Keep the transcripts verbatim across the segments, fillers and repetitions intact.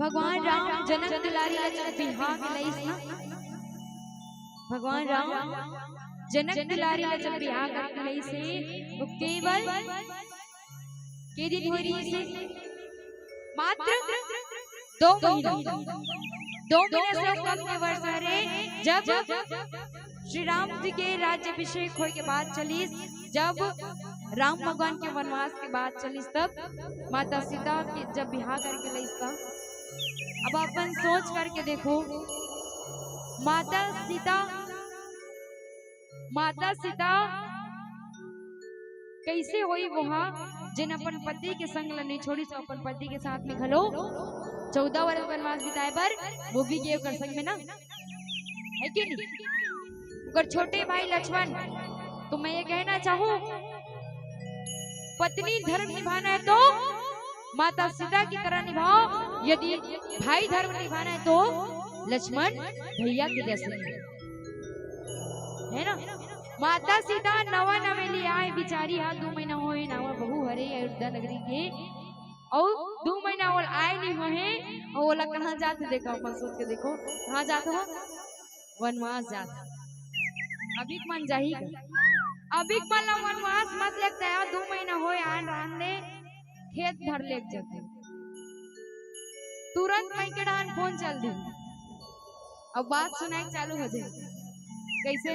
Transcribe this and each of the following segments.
भगवान राम जनक दुलारी ला जब बिहाव के लइस ना, भगवान राम जनक दुलारी ला जब बिहाव करके लइस हे, वो केवल के दिन होय रहिस हे? मात्र दो महीना, दो महीना से कम के वर्ष हरे, जब श्री राम जी के राज्याभिषेक होय के बात चलिस, जब राम भगवान के वनवास के बात चलिस, तब माता सीता के जब बिहाव करके लइस, तब अब अपन सोच करके देखो, माता सीता, माता सीता कइसे होही वो हा, जेन अपन पति के संग ल नइ छोड़िस, अपन पति के साथ में घलो चौदह वर्ष वनवास बिताए बर वो भी गे ओकर संग में ना, हे कि नहीं? ओकर छोटे भाई लक्ष्मण, तो मैं ये कहना चाहूँ, पत्नी धर्म निभाना है तो माता सीता की तरह निभाओ, यदि भाई धर्म निभाना है तो लक्ष्मण भैया के जैसे निभाओ, है ना? माता सीता नवा नवेली आए, बिचारी हा दू महीना होए, नवा बहू हरे अयोध्या नगरी के, अउ दू महीना ओला आए नहीं होए, अउ ओला कहाँ जात हे? देखो, अपन सोच के देखो, कहाँ जात हो? वनवास जात हे। अभी के मन जाही का? अभी के मन ला वनवास मत लेके जाओ, दू महीना होए आन रहन दे, खेत भर लेके जाते। तुरंत मइके डहान फोन चल दी, अब बात सुनाए चालू हो जाए। कइसे?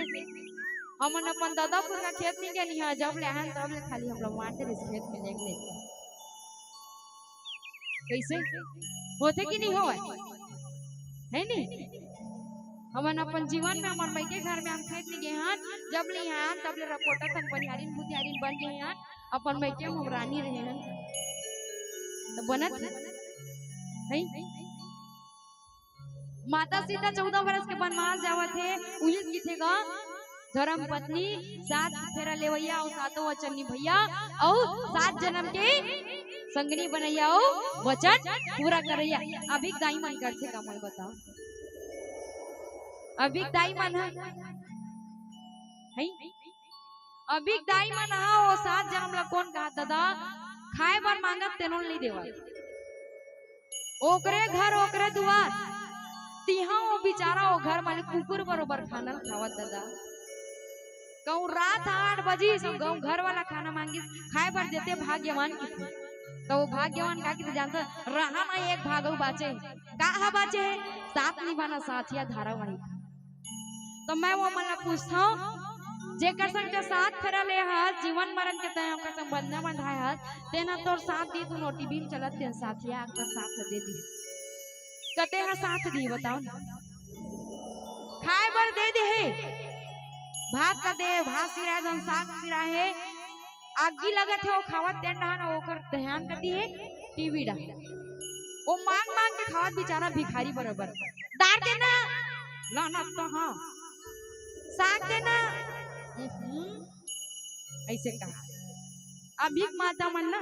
हमन अपन दादा पुरखा खेत नहीं गए, नहीं, जब ले आन तब ले खाली हम लोग मारते रहिस खेत में लेके लेके। कइसे? होथे कि नहीं होवय? हे नहीं? हमन अपन जीवन में हमर मइके घर में हम खेत नहीं गए हन, जब ले आन तब ले रपोटा तन बनिहारिन भुतिहारिन बन गए हन, अपन मइके में हम रानी रहे हन, तो बनत हे। माता सीता चौदह बरस के वनवास जावत हे, उही किथे गा धर्म पत्नी, सात फेरा लेवइया अउ सातों वचन निभइया अउ सात जन्म के संगनी बनइया अउ वचन पूरा करइया। अभी दाई मन करथे का, मोला बताओ, अभी दाई मन ह, हैं? अभी दाई मन ह, ओ सात जन्म ला कोन कहा दादा, खाए बर मांगत तेनो ल नइ देवत। ओकरे घर, ओकरे दुआर, तिहा वो बिचारा वो घर मालिक कुकुर बरोबर खाना ल खावत दादा। कहूँ रात आठ बजिस, कहूँ घर वाला खाना मांगिस, खाए बर देते भाग्यवान किथे। तो वो भाग्यवान का किथे जानता, रहा ना एक भाग अउ बाचे। का हा बाचे? साथ निभाना साथिया धारावाहिक। तो मैं वो मन ला पूछथंव, जेकर संग ते सात फेरा ले हस, जीवन मरण के तय ओकर संग बंधना बंधाए हस, तेन ह तोर साथ दी, तू नोटी बीम चलत तेन साथिया आकर साथ दे दी। कते ह साथ दी बताओ ना। खाए बर दे दे हे, भात ला दे, भात सिरा जन साग सिरा हे, आगी लगत हे, वो खावत तेन डहान, ओकर ध्यान कती हे, टीवी डहान। वो मांग मांग के खावत बिचारा भिखारी बरोबर। दार देना, लानत तो हाँ। साग देना, हम्म, ऐसे कहा। अभी माता मन ना,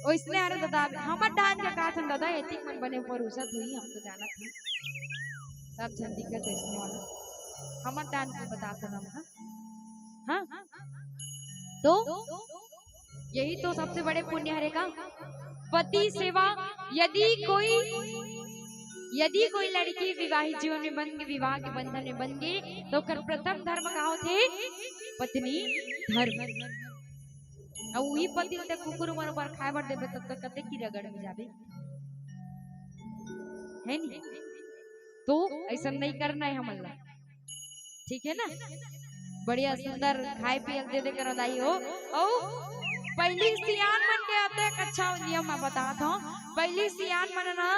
ओइसने अरे दादा, हमर डान के कहा थन दादा, एतिक मन बने परुसत हुई, हम तो जानत हन। सब झन दिक्कत ऐसने वाला। हमर डान के बता थन हम, हाँ? हाँ? तो यही तो सबसे बड़े पुण्य हरे का, पति सेवा। यदि कोई, यदि कोई लड़की विवाहित जीवन में बन गई, विवाह के बंधन में बन गई, तो ओकर प्रथम धर्म का होथे? पत्नी धर्म। अउ उही पति ल ते कुकुर मन बर खाए बर देबे, तब तक कते की रगड़ में जाबे, है नी? तो ऐसा नहीं करना है हमन ला। ठीक है ना, बढ़िया सुंदर खाए पियल दे दे करो दाई हो। अउ पहली सियान मन के आते एक अच्छा नियम मैं बतात हूँ। पहली सियान मन ना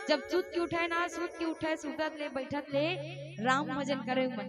जब सुत के उठे ना, सुत के उठे, सुतत ले बैठत ले राम भजन करे मन।